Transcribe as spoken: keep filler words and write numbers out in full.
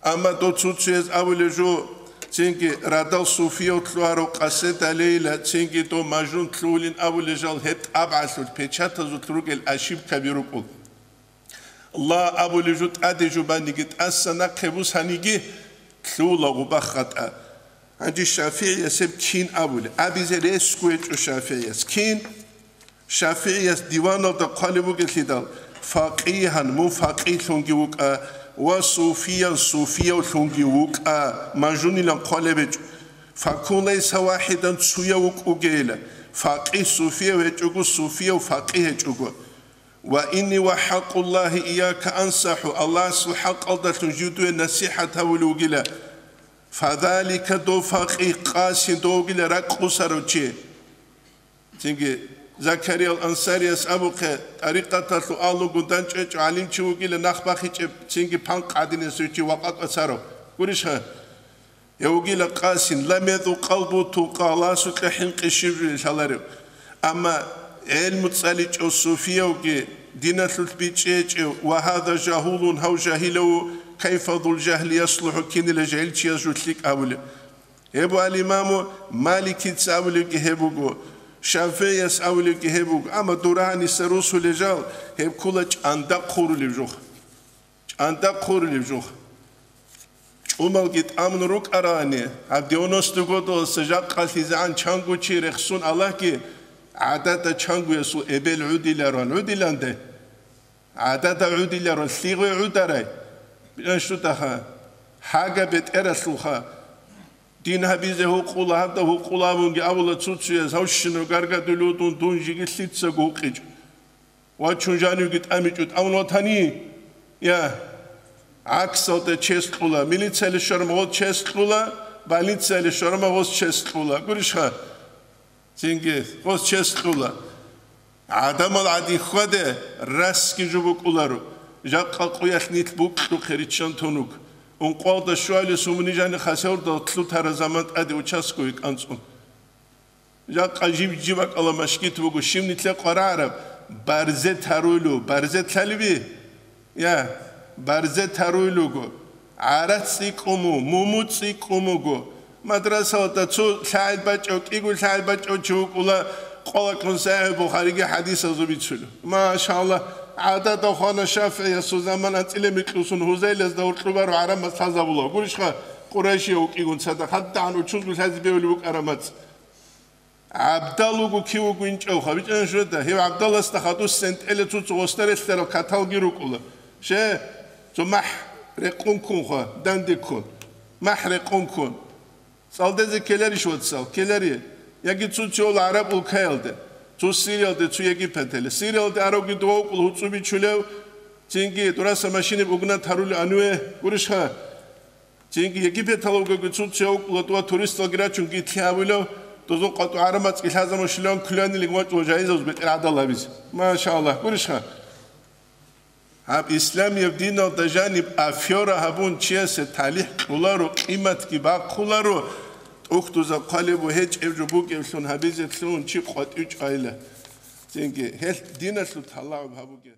Амма дов цуцуяз абулеб жо, цинги радал суфияв лъугьарав къасседалейила, цинги дов мажнун лъугьулин абулел жал гьеб тӀабгӀалъулъ, печатазулъ ругел ошибкаби рукӀул. Ла абулеб жо тӀаде жубаниги, тӀаса нахъе бусаниги, лъугьула гъуба хатӀа. Гьанже ШафигӀияс гьеб кин абулеб? Абизе ресго гьечӀо ШафигӀияс. Кин? ШафигӀияс диваналда хъвалеб бугелъидал, факъигьан, мун факъигьлъунги вукӀа, ва суфиян, суфиявлъунги вукӀа, мажнунилан хъвалеб гьечӀо. Факун лайса вахӀидан, цуяв вукӀугейила, факъигь суфияв гьечӀого, суфияв факъигь гьечӀого. Ва инни ва хӀакъуллагьи ияка ансахӀу, Аллагьасул хӀакъалдалъун жив дуе насихӀат гьавулев вугила. Фадалика, дов факъигь, къасин, дов вугила ракӀ къусарав чи. Цинги Закариял Ансарияс абухъе, тӀарикъаталъул агьлугун дандчӀвечӀев гӀалимчи вугила, нах бахичӀеб, цинги панкъ гӀадинасев чи ва къакъа царав. Гурищха? Гьев вугила къасин, лам язукъ къалбу тукъа, Аллагьасукьа хӀинкъи щиб жо лъаларев. Амма гӀелму цӀаличӀев суфиявги, диналъулъ бичӀчӀичӀев, ва гьаза жагьулун, гьав жагьилав, кайфа зул жагьли яслухӀу, кинила жагьилчияс жо лъикӀ гьабулеб. Гьеб буго ал-Имаму Маликица абулебги гьеб буго, ШафигӀияс абулебги гьеб буго, амма дурагьаниса русулел жал гьеб ккола чӀанда хъурулеб жо. ЧӀанда хъурулеб жо. ЧӀумалги тӀамун рукӀарани, гьаб девяносто годаласа жакъалъизегӀан чанго чи рехсун Аллагьги гӀадада чангоясул эбел гӀудилароан, гӀудиланде. ГӀадада гӀудилароан, лъигӀве гӀударай. Бинанщутаха, гьага бетӀералъулха. Дин гьабизе гьукъула, гьабда гьукъула абунги абула цуцуяз, гьавщинав гаргадулев дун, дун жиги лъицаго гьукъичӀо. Вачун жанивги тӀамичӀо, тӀамун ватани? Я, гӀаксалда чес кьула, милициялъе щварма гъоз чес кьула, больницаялъе щварма гъоз чес кьула. Гурищха? Цинги гъоз чес кьула. ГӀадамал гӀадин хьваде, расги жо букӀуларо. Жакъа къуялъ нилъ букьухъе риччан тунук. Ункъвалда щуалес умни жани хасавурдал лъутара заман тӀаде участковый кӀанцӀун. Жакъа жиб-жиб бакӀала машгит буго, щиб нилъе къварагӀараб, барзе таруйлу, барзе лъалиби? Я, барзе таруйлуго, гӀарац цӀикӀкӀун му, муму цӀикӀкӀун буго. Мадрасалда цо лъагӀел бачӀав, кӀиго лъагӀел бачӀав чи вукӀула, къвалакун СахӀихӀ Бухариги хӀадисазул бицулев. Машалла, гӀадада хвана ШафигӀиясул заман анцӀила микьусун Гьузайлазда гьоркьоб барав гӀарамаз лъазабула. Гурищха, Къурайшияв вукӀигун цадахъ, гьадагӀан учузго лъазе бевулеб букӀараб мацӀ. ГӀабдал вуго кив вуго инчӀевха, бичӀчӀана жо да, гьев ГӀабдаласда хадуссен тӀеле цуцу гъосда релълъарал каталги рукӀула. Ще, цо махӀ рекъон ккунха, данде ккун. МахӀ рекъон ккун. ЦӀалдезе ккеларищ, вацал? Ккелари. Яги цуцу гӀоло гӀараб улкаялде, цо Сириялде, цо Египеталде. Сириялде аравги дова вукӀула гьуцӀу бичулев, цинги дураса машинаб угнат гьарули анве, гурищха? Цинги Египеталавгоги цуцу гьев вукӀула дова туристалги рачунги итлъи гьавулев, дозул къватӀу гӀарамацӀги лъазамун щулан куланилин вачӀула жайизабаз бетӀер гӀадал гьабизе. Машаллагь, гурищха? Гьаб исламияб диналда жаниб афера гьабун чиясе талихӀ кьоларо, къиматги бахъуларо, тӀухьдузаб хъвалеб ва гьечӀеб жо букӀеблъун гьабизе лъугьун чи къватӀив чӀвайила. Цинги гьелъ диналъул талгӀаб гьабуге.